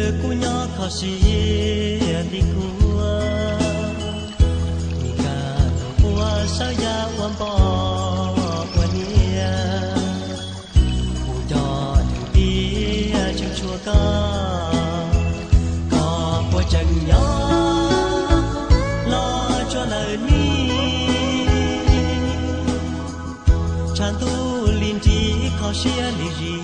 Kuv nyob kho siab li kuv, nim kab tus quaj sawv yaj ua npoj ua niam. Kuv cov neeg tiag tseem tshuav koj, koj puas tseem nyob los tsuas lawm ni? Tshav ntuj li nrig kho siab li zis,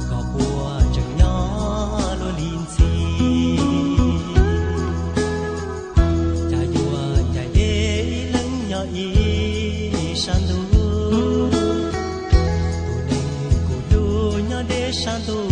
koj puas tseem nyob luaj li ntxhi? Cas yuav ncaim deb ib leeg nyob ib sab ntuj, tus neeg kuv hlub nyob deb sab ntuj.